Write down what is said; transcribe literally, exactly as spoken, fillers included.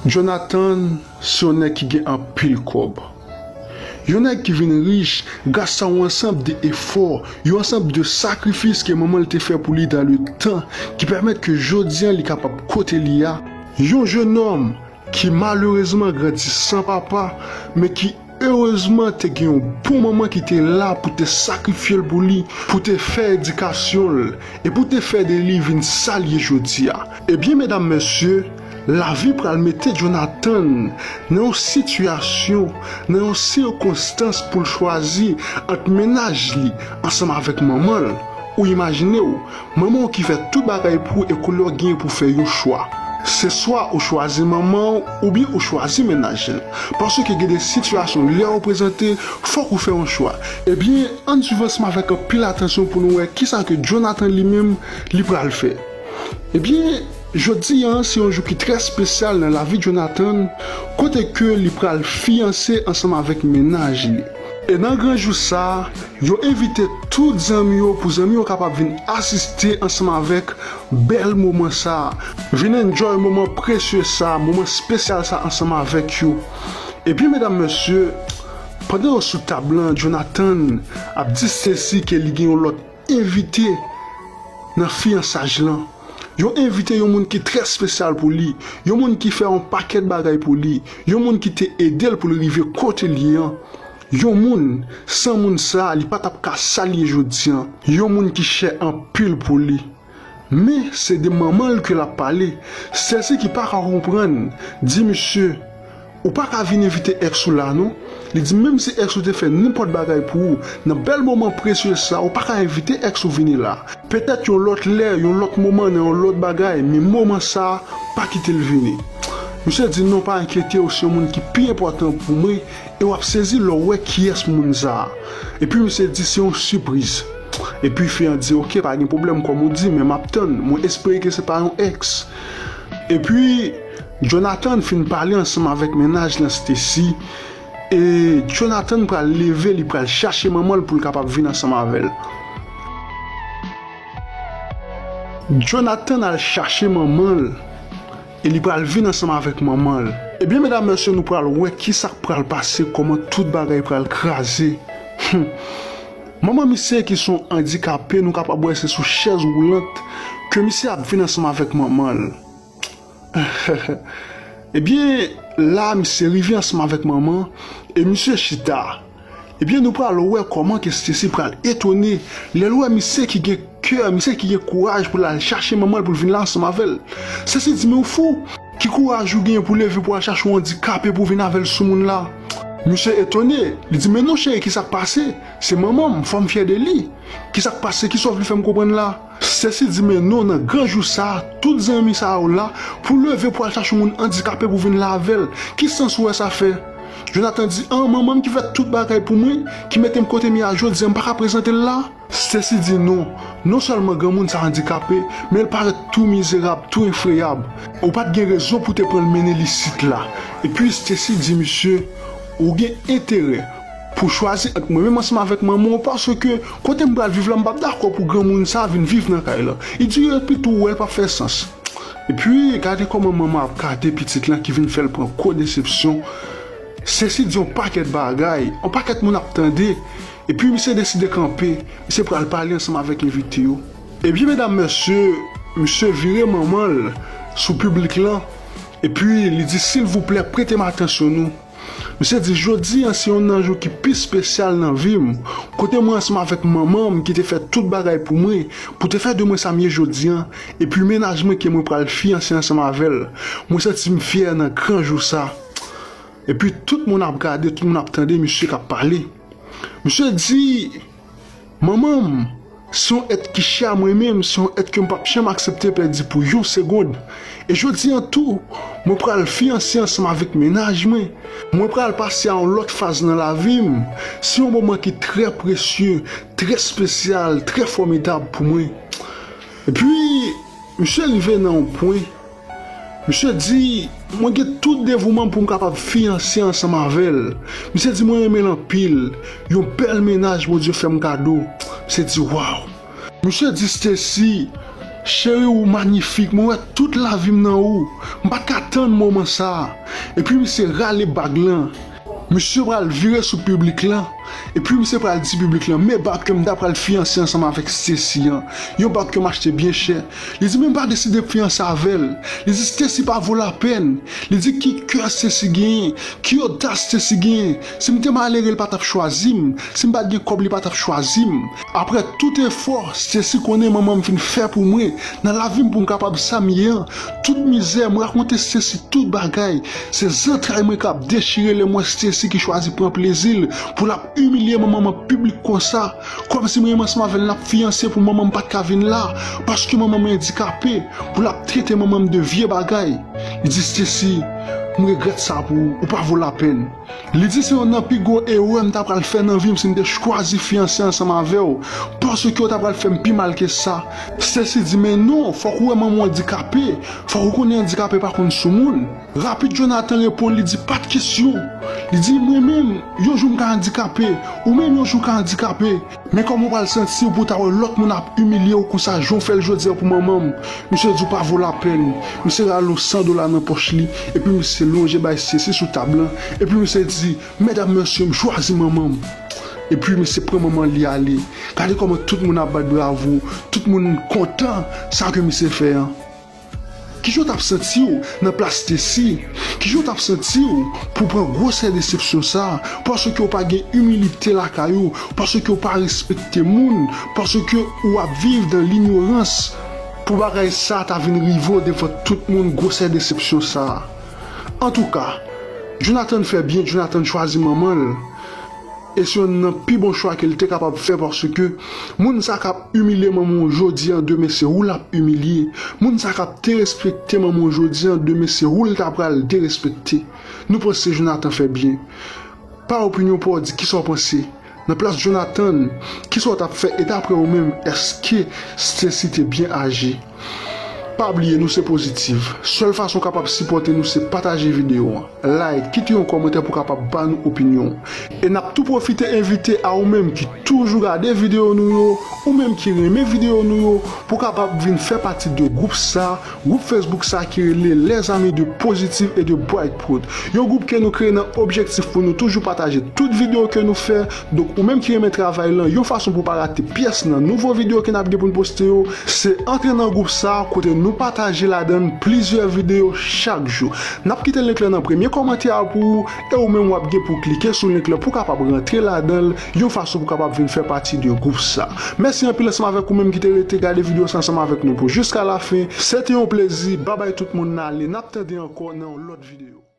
Jonathan se yon nèg ki gen anpil kòb. Yon nèg ki vin rich gras a yon ansanm de efò, yon ansanm de sakrifis ke manman l te fè pou li dans le temps, ki pèmèt ke jodi a li kapab kote li a. Yon jenòm ki malerezman grandi san papa, men ki erezman te gen yon bon manman ki te la pou te sakrifye l pou li, pou te fè edikasyon l, e pou te fè de li vin sa l ye jodi a. Ebyen, medam, mesye, lavi pral mete Jonathan nan yon sitiyasyon, nan yon sikonstans pou l chwazi ant mennaj li ansanm avèk manman l. Ou imajine w, manman w ki fè tout bagay pou ou e kounye a w genyen pou fè yon chwa. Se swa ou chwazi manman w oubyen ou chwazi mennaj li. Paske gen de sitiyasyon lè yo prezante, fòk ou fè yon chwa. Ebyen, ann swiv ansanm avèk anpil atansyon pou nou wè kisa ke Jonathan li menm li pral fè. Ebyen, jodi a se yon jou ki trè espesyal nan lavi Jonathan, kote ke li pral fiyanse ansanm avèk mennaj li. E nan gran jou sa a, yo envite tout zanmi yo pou zanmi yo kapab vin asiste ansanm avèk bèl moman sa a. Vin enjoy moman presye sa a, moman espesyal sa a ansanm avèk yo. Ebyen, medam, mesye, pandan yo sou tab lan, Jonathan ap di Stacy ke li gen yon lòt envite nan fiyansaj lan. Yo envite yon moun ki trè espesyal pou li, yon moun ki fè yon pakèt bagay pou li, yon moun ki te ede l pou l rive kote l ye an. Yon moun, san moun sa a, li pa t ap ka sa l ye jodi an. Yon moun ki chè anpil pou li. Men, se de manman l ke l ap pale. Stacy ki pa ka konprann, di misye, ou pa ka vin envite èks ou la non. Li di menm si èks ou te fè nenpòt bagay pou ou, nan bèl moman presye sa, ou pa ka envite èks ou vini la. Petèt yon lòt lè, yon lòt moman, nan yon lòt bagay, men moman sa, pa kite l vini. Misye di non, pa enkyete w, se yon moun ki pi enpòtan pou mwen, e w ap sezi lè w wè kiyès moun sa a. Epi misye di se yon sipriz. Epi fi an di, oke, pa gen pwoblèm, kòm ou di, men m ap tann, mwen espere ke se pa yon èks. Epi, Jonathan fin pale ansanm avèk mennaj lan Stacy, e Jonathan pral leve, li pral chache manman l pou l kapab vin ansanm avè l. Jonathan al chache manman l, e li pral vin ansanm avèk manman l. Ebyen, medam, mesye, nou pral wè kisa k pral pase, kòman tout bagay pral kraze. Hmm. Manman misye ki se yon andikape, nou kapab wè se sou chèz woulant ke misye ap vin ansanm avèk manman l. Ebyen, la, misye rive ansanm avèk manman, e misye chita. Ebyen, nou pral wè kòman ke Stacy pral etone lè l wè misye ki gen kè, misye ki gen kouraj pou l al chache manman l pou l vin la ansanm avè l. Stacy di, men ou fou! Ki kouraj ou gen pou leve pou al chache yon andikape pou vin avè l sou moun la? Misye etone, li di, men non cheri, kisa k pase? Se manman m, fò m fyè de li. Kisa k pase? Kisa w vle fè m konprann la? Stacy di, men non, nan gran jou sa a, tout zanmi sa yo la pou leve pou al chache yon moun andikape pou vin la avè l. Ki sans ou wè sa fè? Jonathan di, an, manman m ki fè tout bagay pou mwen, ki mete m kote m ye a jodi a, m pa ka prezante l la? Stacy di, non, non sèlman granmoun sa andikape, men l parèt tou mizerab, tou efreyab. Ou pa t gen rezon pou te pran l mennen l isit la. Epi Stacy di misye, ou gen enterè pou chwazi ant mwen menm ansanm avèk manman w, paske kote m pral viv la, m p ap dakò pou granmoun sa a vin viv nan kay la. Li di, epi tou, ou wè l p ap fè sans. Epi, gade kòman manman ap gade pitit lan ki vin fè l pran gwo desepsyon. Stacy di yon pakèt bagay, yon pakèt moun ap tande. Epi, misye deside kanpe, misye pral pale ansanm avèk envite yo. Ebyen, medam, mesye, misye vire manman l sou piblik lan. Epi, li di, silvouplè, prete m atansyon nou. Misye di, jodi a se youn nan jou ki pi espesyal nan vi m, kote mwen ansanm avèk manman m ki te fè tout bagay pou mwen, pou te fè de mwen sa m ye jodi a, epi mennaj mwen ke mwen pral fiyanse ansanm avè l. Mwen santi m fyè nan gran jou sa. Epi tout moun ap gade, tout moun ap tande misye k ap pale. Misye di, manman m se yon èt ki chè a mwen menm, se yon èt ke m p ap janm aksepte pèdi pou yon segonn. E jodi a tou, mwen pral fiyanse ansanm avèk mennaj mwen. Mwen pral pase a yon lòt faz nan lavi m. Se yon moman ki trè presye, trè espesyal, trè fòmidab pou mwen. Epi, misye rive nan yon pwen, misye di, mwen gen tout devouman m pou m kapab fiyanse ansanm avè l. Misye di, mwen renmen l anpil. Yon bèl mennaj Bondye fè m kado. Misye di, waw. Misye di, Stacy, Cheri, ou manyifik, mwen wè tout lavi m nan ou. M pa t ka tann moman sa a. Epi misye rale bag lan. Misye pral vire sou piblik lan. Epi misye pral di piblik lan, men bag ke m ta pral fiyanse ansanm avèk Stacy an. Yon bag ke m achte byen chè. Li di, men m pa deside fiyanse avè l. Li di, Stacy pa vo lapèn. Li di, ki kè Stacy genyen? Ki odas Stacy genyen? Si m te malere, l pa t ap chwazi m. Si m pa t gen kòb, li pa t ap chwazi m. Apre tout efò Stacy konnen manman m fin fè pou mwen nan lavi m pou m kapab sa m ye an, tout mizè, m rakonte Stacy tout bagay. Se zantray mwen k ap dechire lè m wè Stacy ki chwazi pran plezi l pou l ap imilye manman m an piblik konsa. Kòmsi mwen menm ansanm avè l n ap fiyanse pou manman m pa t ka vin la, paske manman mwen andikape, pou l ap trete manman m de vye bagay. Li di, Stacy, m regrèt sa pou ou, ou pa vo lapèn. Li di, se yonn nan pi gwo erè m ta pral fè nan vi m si m te chwazi fiyanse ansanm avè w, paske w ta pral fè m pi mal ke sa. Stacy di, men non, fòk ou wè manman w andikape, fòk ou konnen andikape pa konn soumoun. Rapid Jonathan reponn, li di, pa t kesyon. Li di, mwen menm, yon jou m ka andikape, ou menm yon jou w ka andikape. Men kòman w pral santi w pou w ta wè lòt moun ap imilye w konsa jan w fè l jodi a pou manman m? Misye di w pa vo lapèn. Misye rale yon san dola nan pòch li, epi misye lonje bay Stacy sou tab lan, epi misye di, medam mesye, m chwazi manman m. Epi misye pran manman li ale. Gade kòman tout moun ap bat bravo, tout moun kontan sa ke misye fè an. Kijan w t ap santi w nan plas Stacy? Kijan w t ap santi w pou w pran gwosè desepsyon sa a? Paske w pa gen imilite lakay ou, paske w pa respekte moun, paske w ap viv dan linyorans pou bagay sa a ta vin rive w devan tout moun, gwosè desepsyon sa a. Antouka, Jonathan fè byen, Jonathan chwazi manman l. E se yonn nan pi bon chwa ke l te kapab fè, paske moun sa k ap imilye manman w jodi an, demen se ou l ap imilye. Moun sa k ap derespekte manman w jodi an, demen se ou l ta pral derespekte. Nou panse Jonathan fè byen. Pa opinyon pa w, di kisa w panse. Nan plas Jonathan, kisa w t ap fè? E daprè ou menm, èske Stacy te byen aji? Pa bliye, nou se Pozitif. Sèl fason w kapab sipòte nou se pataje videyo an, like, kite yon kòmantè pou w kapab ba nou opinyon w. E n ap tou pwofite envite a ou menm ki toujou gade videyo nou yo, ou menm ki renmen videyo nou yo, pou w kapab vin fè pati de gwoup sa, gwoup Facebook sa ki rele Les Amis de Positif et de Bright Prod. Yon gwoup ke nou kreye nan objektif pou nou toujou pataje tout videyo ke nou fè. Donk, ou menm ki renmen travay lan, yon fason pou w pa rate pyès nan nouvo videyo ke n ap gen pou n poste yo, se antre nan gwoup sa a kote nou pataje ladan l plizyè videyo chak jou. N ap kite link lan nan premye kòmantè a pou ou, e ou menm w ap gen pou w klike sou link lan pou w kapab rantre ladan l, yon fason pou w kapab vin fè pati de gwoup sa. Mèsi anpil ansanm avèk ou menm ki te rete gade videyo sa ansanm avèk nou pou jiska lafen. Se te yon plezi. Babay tout moun, n ale. N ap tande ankò nan yon lòt videyo.